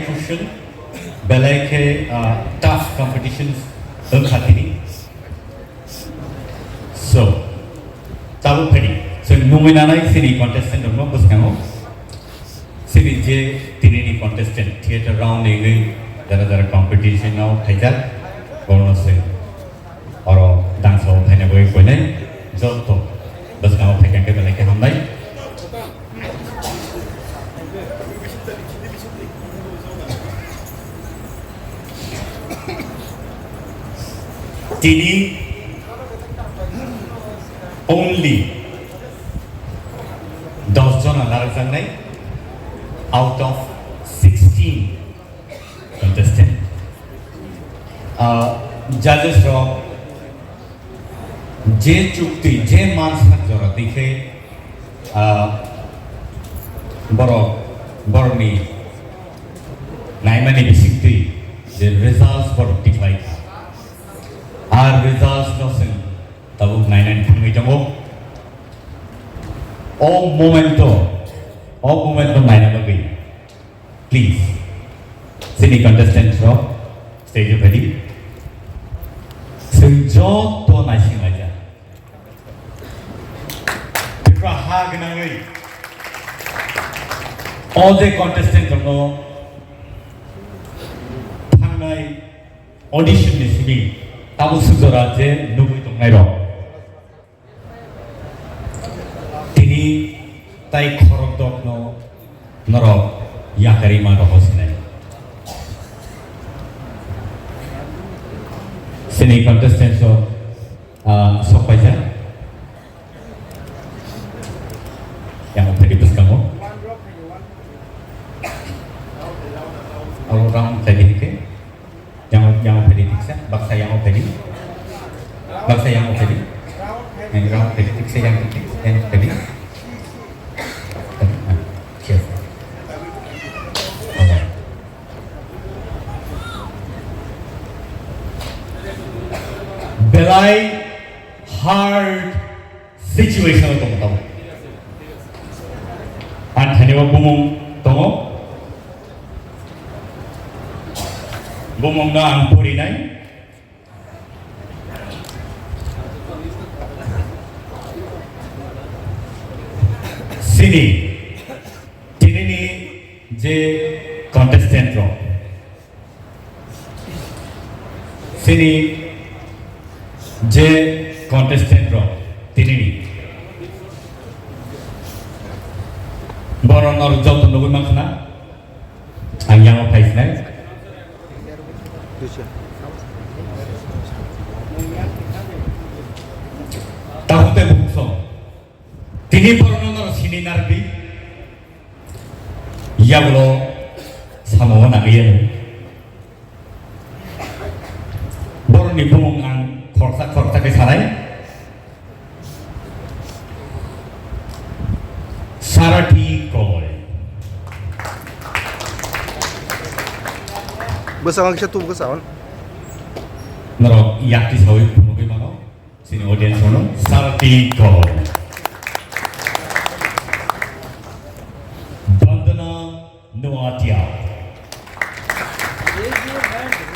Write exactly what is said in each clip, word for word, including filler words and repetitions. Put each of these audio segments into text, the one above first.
crucial, belai khe, ah, tough competitions wngkha tini. So, tabuk phaidi, chwng nungwi nanai chini contestant rokno bwskango. Chini je tinini contestant, theatre round ni wngwi jara jara competition o phaijak, borno se oro dangsa o phaina bagwi koinai joto bwskango phaikha khe belai khe hamnai. Tini only dos jona narwkjaknai out of sixteen contestant. Ah, judges rok je chukti, je mansak jora dikhe, ah, borok, borokni naimani bisingtwi je results borok tikhlai kha. Ar results no chwng tabuk nainani thangwi tongo. O momento, o momento naina bagwi. Please, chini contestant rok stage o phaidi. Chwng joto naising laijak. Tripura ha gwnangwi o je contestant rokno thangnai audition ni simi tabuk sujora je nugwi tongnai rok. Tini tai khorok dokno norok yakarima rohor sinai. Sini contestants o, ah, sok paijak. Yang tadi bwskango. Abo round tadi ke. Yang, yang pedi tiksa, baksa yang pedi. Baksa yang pedi. Yang round pedi tiksa yang pedi, yang pedi. Ah, cheers. Belai hard situation o tongo tamo. Ang thani o bumung tongo. Bumung no ang porinai. Sini, tinini je contestant rok. Sini je contestant rok tinini. Borok norok joto nugwi mankha na? Ang yang phai sinai. Tahu te bukso. Tini borok norok sini nardi. Yagulo samo nangya. Borokni bumung ang khoroksa khoroksa khe sanai. Sarathi Koloi. Bwskango kisa tubu kwsa hwn. Norok yakti sawi phunugwi mano. Sini audience ono Sarathi Koloi. Bandana Noatia.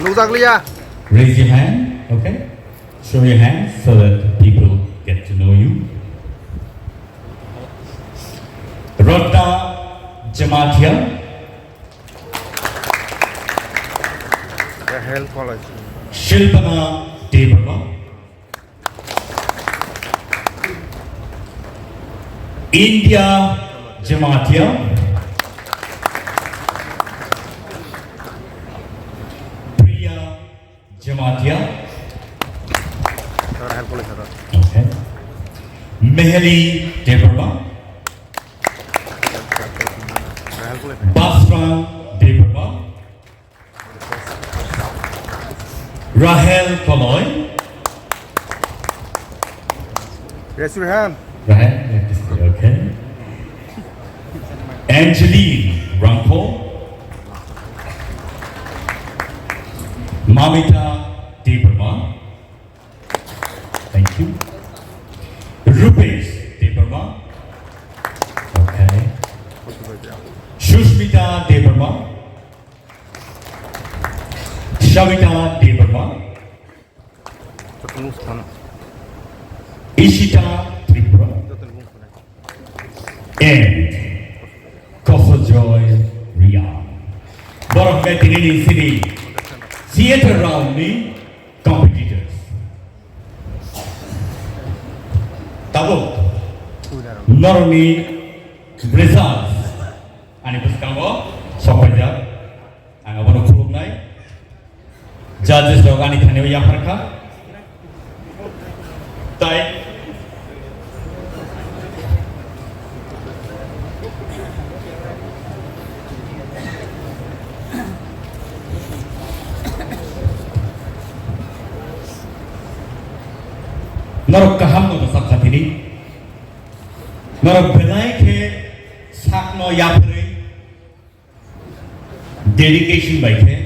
Nukjakliya. Raise your hand, okay? Show your hand so that people get to know you. Rota Jamatia. Rahel College. Shilpana Debbarma. India Jamatia. Priya Jamatia. Okay. Meheli Debbarma. Basra Debbarma. Rahel Koloi. Raise your hand. Rahel, okay. Angeline Rangkho. Mamita Debbarma. Thank you. Rupesh Debbarma. Okay. Sushmita Debbarma. Shabita Debbarma, Ishita Tripura, and Kosojoy Riang. Borok hwnkhe tini ni sini theater round ni competitors. Tabuk norokni results ani bwskango sokpaijak. Ang abono khulumnai. Judges rok ani thani o yapharkha. Tai norok kaham no bwsakha tini. Norok belai khe sakno yapharwi dedication bai khe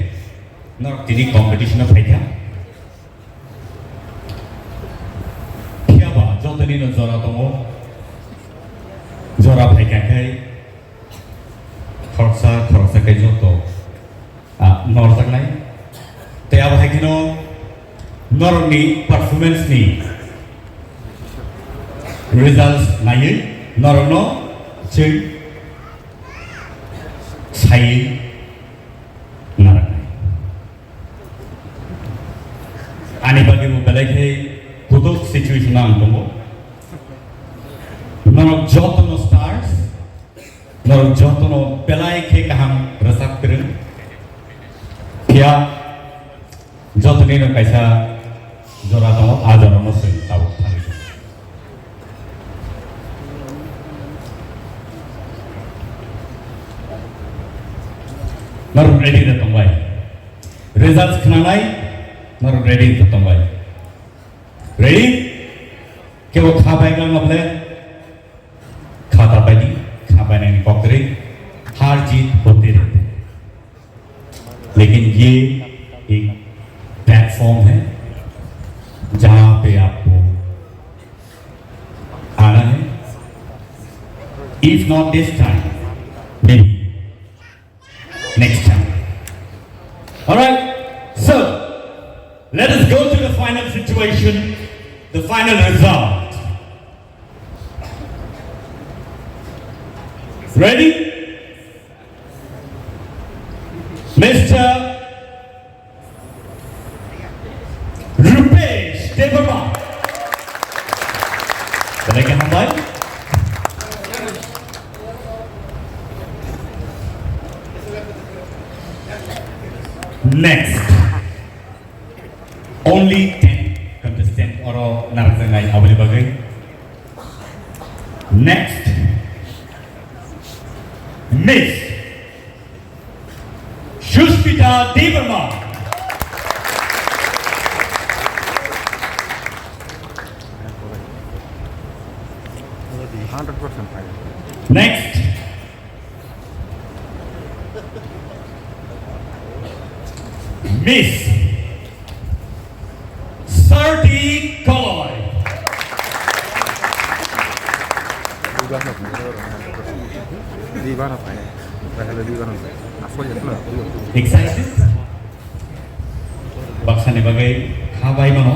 norok tini competition o phaikha. Phiya ba jotoni no jora tongo. Jora phaikha khe khoroksa khoroksa khe joto, ah, norjaknai. Tei abo hai kheno norokni performance ni results naiwi norokno chwng saiwi narwknai. Ani bagwi bo belai khe kutuk situation o ang tongo. Norok jotono stars, norok jotono belai khe kaham rwchap kwrwng. Phiya jotoni no kaisa jora tongo, a jora no chwng tabuk thangwi tongo. Norok ready da tongbai. Results khnanai, norok ready da tongbai. Ready? Kebo kha bai klang ble? Kha ta bai di, kha bai nang kok dri. Har jeet hote rehte. लेकिन ये एक प्लेटफॉर्म है जहाँ पे आपको आना है। If not this time, maybe next time. All right, so let us go to the final situation, the final result. Ready? Mister Rupesh Debbarma. Belai khe hambai. Next. Only ten contestant oro narwkjaknai aboni bagwi. Next, Miss Suspita Debbarma. Hundred percent fine. Next, Miss Sarti Koloi. Excited? Baksani bagwi kha bai mano,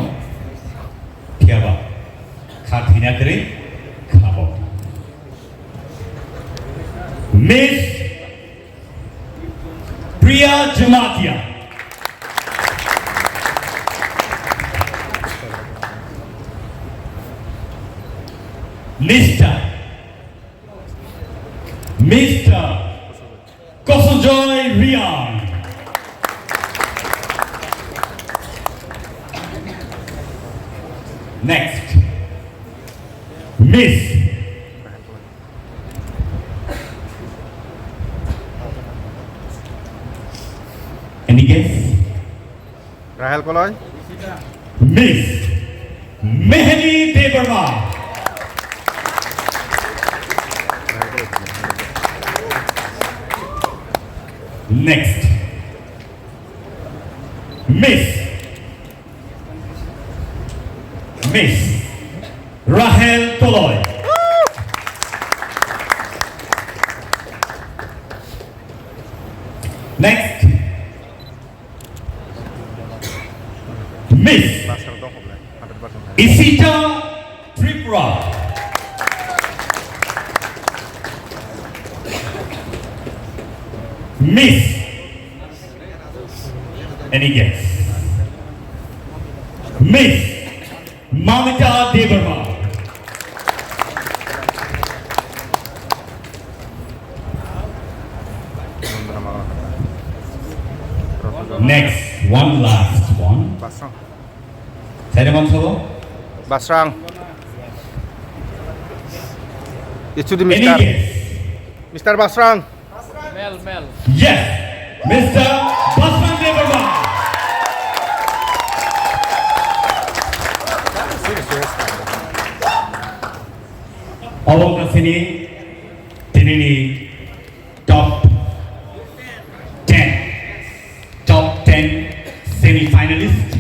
phiya ba kha thwina kwrwi kha bo. Miss Priya Jamatia. Mister, Mister Kosojoy Riang. Next, Miss. Any guess? Rahel Koloi. Miss Mehdi Debbarma. Next, Miss Miss Rahel Koloi. Next, Isita Tripura. Miss. Any guess? Miss Mamita Debbarma. Next, one last one. Basrang. Saya ada bang solo. Basrang. Itu di Any Mister guess? Mister Basrang. Mel, mel. Yes, Mister Basrang Debbarma. Obo wngkha chini tinini top ten, top ten semi finalist.